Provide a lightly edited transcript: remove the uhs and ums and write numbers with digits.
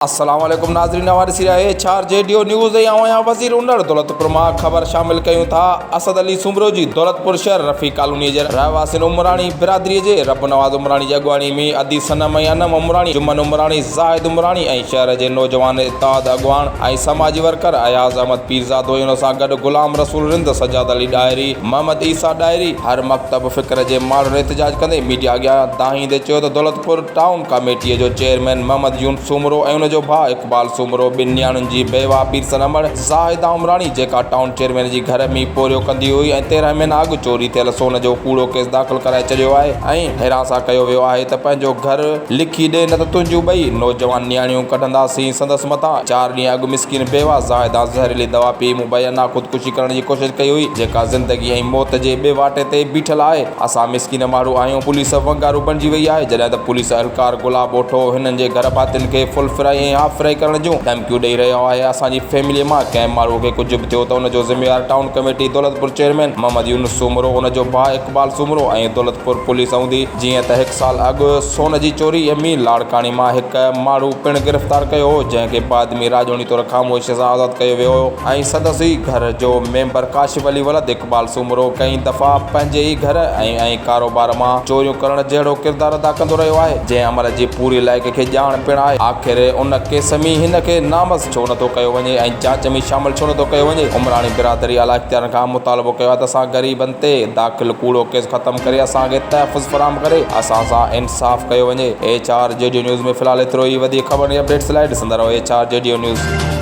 السلام عليڪم ناظرين اوهان ڏسي رهيا آهيو H R G D news ۽ آئون آهيان وزير انڙ دولتپور مان خبر شامل ڪيون ٿا اسد علي سومرو جي دولتپور شهر رفيع ڪالوني جي رهواسين عمراڻي برادري جي رب نواز عمراڻي جي اڳواڻي ۾ ادي صنم ۽ انم عمراڻي جمن عمراڻي زاهد عمراڻي ۽ شهر جي نوجوان اتحاد اڳواڻ ۽ سماجي ورڪر اياز احمد پيرزادو ۽ ان سان گڏ غلام رسول رند سجاد علي ڏاهري محمد عيسيٰ ڏاهري هر مڪتب فڪر جي ماڻهن احتجاج ڪندي ميڊيا اڳيان دانهيندي چيو ته دولتپور ٽائون ڪاميٽيء جو چيئرمين محمد يونس سومرو ۽ ان جو ڀاء اقبال سومرو ٻن نياڻين جي بيواهه پيرسن امڙ زاهده عمراڻي جيڪا ٽائون چيئرمين جي گهر ۾ پورهيو ڪندي هئي ۽ 13 مهينا اڳ چوري ٿيل سون جو ڪوڙو ڪيس داخل ڪرائي ڇڏيو آهي ۽ حراسان ڪيو ويو آهي ته پنهنجو گهر لکي ڏي نه ته تنهنجون ٻئي نوجوان نياڻيون ڪڍنداسين سندس مٿان چار ڏينهن اڳ مسڪين بيواهه زاهده زهريلي دوا پي مبينا خودڪشي ڪرڻ جي ڪوشش ڪئي هئي جيڪا زندگي ۽ موت جي ٻي واٽي تي بيٺل آهي. اسان مسڪين ماڻهو آهيون، پوليس ونگارو بڻجي وئي آهي، جڏهن ته پوليس اهلڪار گلاب اوٺو هنن جي گهر ڀاتين کي فل فرائي ۽ هاف فرائي ڪرڻ جون ڌمڪيون ڏئي رهيو آهي، اسان جي فيملي مان ڪنهن ماڻهو کي ڪجهه به ٿيو ته ان جو ذميوار town committee Daulatpur chairman Muhammad Younis Soomro, ان جو ڀاء اقبال سومرو ۽ دولتپور پوليس هوندي، جيئن ته هڪ سال اڳ سون جي چوري ۾ لاڙڪاڻي مان هڪ ماڻهو پڻ گرفتار ڪيو هو، جنهن کي بعد ۾ راڄوڻي طور خاموشي سان آزاد ڪيو ويو هو ۽ سندس ئي گهر جو ميمبر ڪاشف علي ولد اقبال سومرو ڪئين دفعا پنهنجي ئي گهر ۽ ۽ ڪاروبار مان چوريون ڪرڻ جهڙو ڪردار ادا ڪندو رهيو آهي، جنهن عمل جي پوري علائقي کي ڄاڻ پڻ آهي. آخر ان ڪيس ۾ هن کي نامزد ڇو نٿو ڪيو وڃي ۽ جاچ ۾ شامل ڇو نٿو ڪيو وڃي؟ عمراڻي برادري اعليٰ اختيارين کان مطالبو ڪيو آهي ته اسان غريبن تي داخل ڪوڙو ڪيس ختم ڪري اسان کي تحفظ فراهم ڪري اسان سان انصاف ڪيو وڃي. H R G D news ۾ في الحال ايترو ئي وڌيڪ خبرن ۽ اپڊيٽس لاء ڏسندا رهو H R G D news.